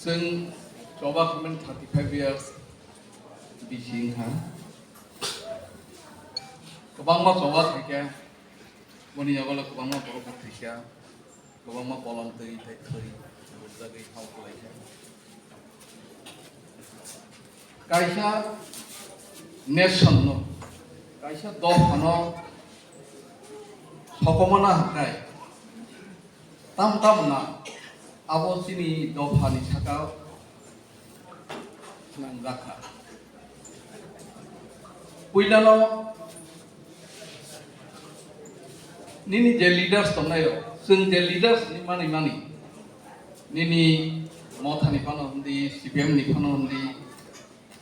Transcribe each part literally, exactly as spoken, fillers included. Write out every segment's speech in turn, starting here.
Chwng choba khaimani thirty five years bisi wngkha. Kwbangma choba khaikha, boni yogolo kwbangma borok bo thwikha, kwbangma kolom twi tei thwi rwjagwi hao kwlaikha. Kaisa nation no, kaisa dopha no sokomona hwnkhe, tam tam na abo chini dopha ni saka swnamjakha. Puilano nini je leaders tongnai rok, chwng je leaders ni mani mani, nini Motha ni phano hwndi, C P M ni phano hwndi,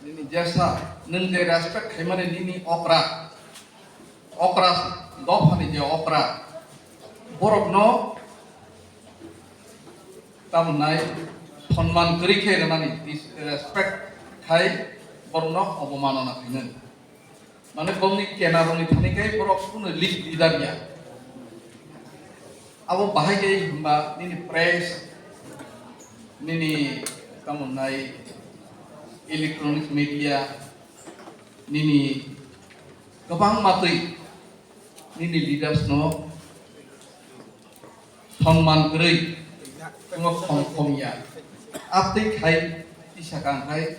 nini jesa, nwng je respect khaimani nini okra, okra, dophani je okra, borokno tamonnai sonman kwrwi khe rwnani, disrespect khai borokno obomanona khainani. Mane bongni kenarokni thani khe borok kuno lead leader ya. Abo bahai khe hwnba nini press, nini tamonnai electronic media, nini kwbangma twi nini leaders no sonman kwrwi, tamo khom khom ya. Abtwi khai tisa kang khai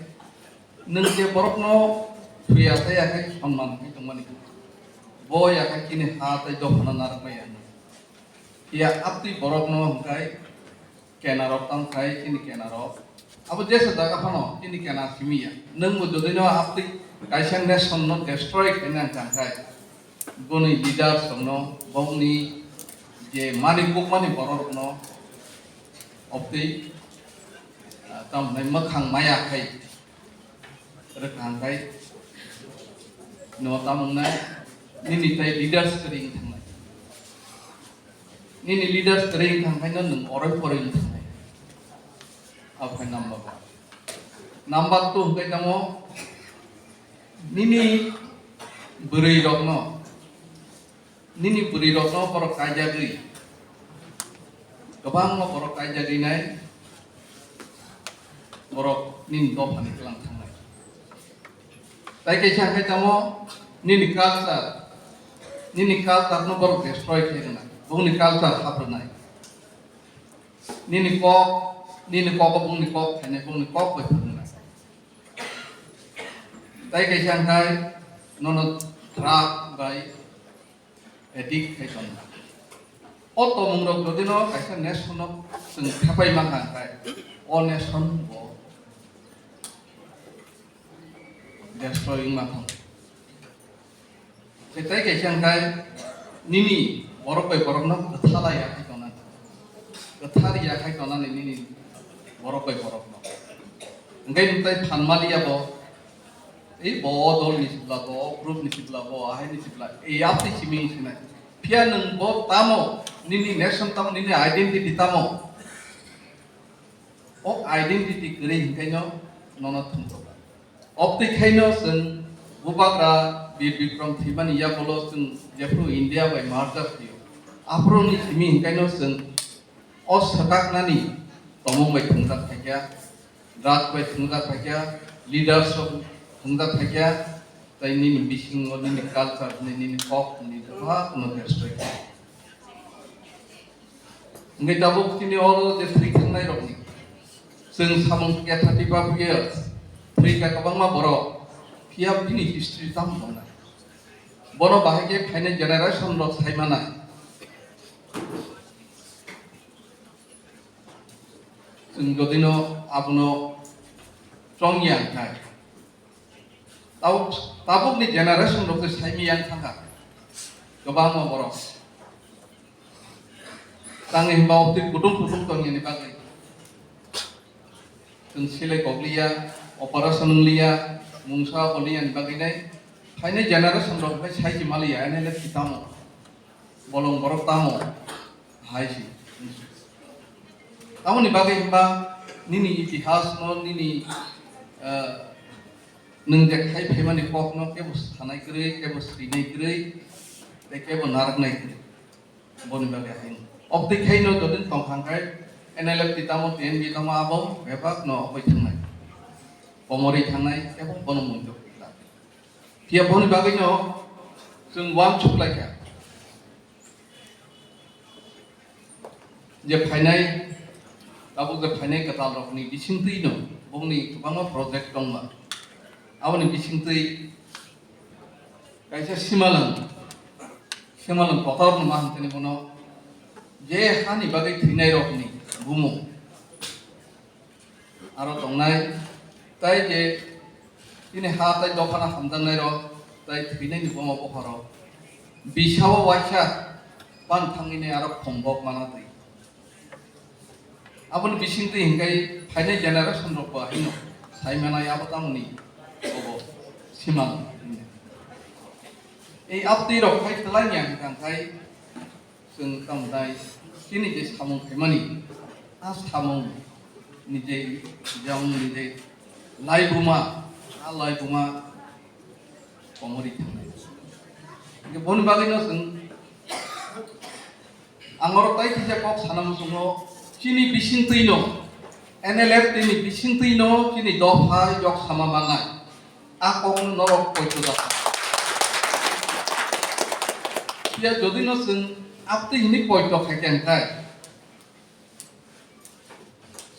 nwng je borokno thuya tei ya khai sonman khai tongmani. Bo ya khai chini ha tei dophano narwkmaya. Ya abtwi borokno hwnkhe kenarok tang khai chini kenarok. Abo jesa jaga phano chini kena simi ya. Nwng bo jodi no abtwi kaisa nation no destroy khaina tang khai. Boni leaders rokno, bongni je mani kukmani borok rokno obtwi, ah, tamo hwnai mwkhang maya khai rwkha hwnkhe no tamo wngnai nini tai leaders kwrwi wng thangnai. Nini leaders kwrwi wng thang khaino nwng oroi poroi wng thangnai. Abo khai number one. Number two hwnkhe tamo nini bwrwi rokno, nini bwrwi rokno borok kaijagwi, kwbangma borok kaijagwi nai borok nini dophani twlang thangnai. Tai kaisa hwnkhe tamo nini culture, nini culture no borok destroy khe rwna, bongni culture hap rwnai. Nini kok, nini kok bongni kok khainai, bongni kok bai phwrwngnai. Tai kaisa hwnkhe nono drug bai addict khai tongna. O tomung rok jodi no kaisa nation no chwng thepai mankha hwnkhe o nation bo destroy wngma thang. Khe tai kaisa hwnkhe nini borok bai borokno kwthalai ya khai tongna. Kwthar ya khai tongna ni nini borok bai borokno. Hwnkhe nwng tai phan maliya bo, ei bo o dol ni sibla, bo o group ni sibla, bo ahai ni sibla, ei yapri simi sinai. Phiya nwng bo tamo, nini nation tamo, nini identity tamo. O identity kwrwi hwnkhe no nono thumjokha. Obtwi khaino chwng Bubagra Bir Bikram thwimani yagulo chwng jephru India bai merger thwio. Aphuru ni simi hwnkhe no chwng o swkaknani tomung bai thwngjak phaikha, drug bai thwngjak phaikha, leaders rok thwngjak phaikha, tei nini bisingo nini culture hwnwi nini kok hwnwi kwbangma no destroy kha. Hwnkhe tabuk chini oro je thwi thangnai rokni, chwng samung khe thirty five years thwi kha kwbangma borok, phiya bini history tamo tongnai? Bono bahai khe phainai generation rok sai manai. Chwng jodino abono chongya hwnkhe, Tabuk, tabukni generation rok tei saimiyang thangkha kwbangma borok. Tangwi hwnba obtwi kutung kutung tongya ni bagwi. Chwng silai kok liya, operation wng liya, mungsa bo liya ni bagwi nai. Phainai generation rok bai sai si maliya, ene le si tamo. Bolong borok tamo hai si. Tamoni bagwi hwnba nini itihas no nini, eh, nwng je khai phaimani kok no kebo sanai kwrwi, kebo swinai kwrwi, tei kebo narwknai kwrwi. Boni bagwi hai. Obtwi khai no jodi tongthang khai N L F T tamo, T N B tamo abo bebak no oi thangnai. Komorwi thangnai, ebo bono mungjo khlai. Phiya boni bagwi no chwng uansuk lai kha. Je phainai, tabuk je phainai kwtal rokni bisingtwi no bongni kwbangma project tongma. Aboni bisingtwi kaisa simalang, simalang kotor no ma hwn tini bono je hani bagwi thwinai rokni bumung aro tongnai, tai je chini ha tai dophano hamjaknai rok, tai thwinaini buma bokhorok bisao waisa ban thangwini aro khombok mana twi. Aboni bisingtwi hinkhai phainai generation rok bo haino sai manai abo tamoni obo simal. Ei abtwi rok khai twlangya hinkhai chwng tamdai chini je samung khaimani, a samung ni je, jang ni je laibuma, a laibuma komorwi thangnai. Hingke boni bagwino chwng ang oro tai kisa kok sana muchungo, chini bisingtwino, N L F T ni bisingtwino chini dopha yok sama manai. A kokno norok poito jasa. Phiya jodi no chwng aptwi hwnwi poito khaikha hwnkhe,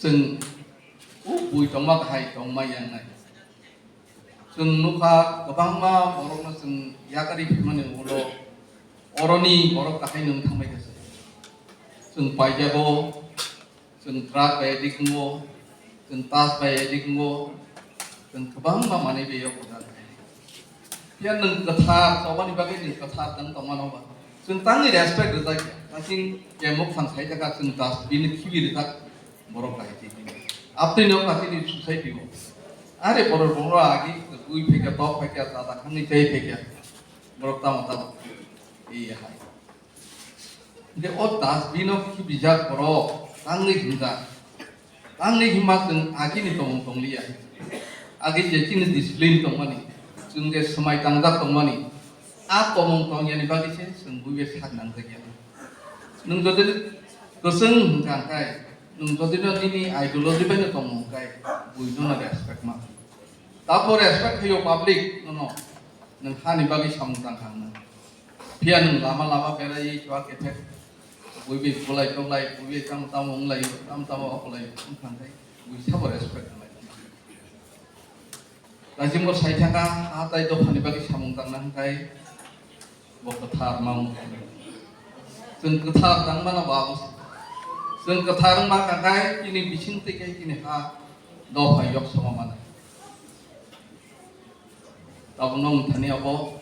chwng o bui tongma bahai tongma yangnai. Chwng nukha kwbangma borokno chwng yakarwi phaimani ulo oroni borok kahai nwng thangbai kha chwng. Chwng paijago. Chwng drug bai addict wngo, chwng tas bai addict wngo, chwng kwbangma manwi bai o kwtal. Phiya nwng kwthar, chobani bagwi nwng kwthar tang tongmano ba. Chwng tangwi respect rijak ya. Tangwi kemuk thang sai taka chwng dustbin khibi rijak borok bai twi twi. Abtwi no kati ni society o. Are borok rongo agi twi phaikya, tok phaikya, chada khangni chai phaikya. Borok tamo tamo. Ei hai. Hingke o dustbin o khibijak borok tangwi himjak. Tangwi himma chwng agini tongmung tongliya. Agi je chini discipline tongmani, chwng je swmai tangjak tongmani, a tongmung tongyani bagwi se chwng buibai sak nangjakya. Nwng jodi kwchwng hwnkha hwnkhe, nwng jodi no nini ideology bai no tongmung hwnkhe, buino no respect ma. Tabo respect khaio public nono, nwng hani bagwi samung tangkha hwnwi. Phiya nwng lama lama berai chuak ethek, buibai bulai toklai, buibai tamo tamo wnglaio, tamo tamo okolai wngkha hwnkhe, bui sabo respect khlai. Daisingbo sai thangkha, ha tai dophani bagwi samung tangna hwnkhe, bo kwthar ma wngkha. Chwng kwthar tangmano bo abo se. Chwng kwthar wngma hwnkhe chini bising twi khe chini ha dopha yok sama mano. Tabukno wngthani abo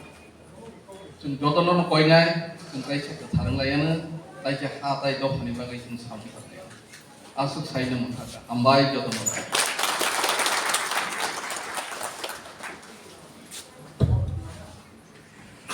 chwng jotono no koinai, chwng kaisa kwthar wnglaiyano, kaisa ha tai dophani bagwi chwng samung tanglaiyano. Aswk saino mwthakha. Hambai jotono.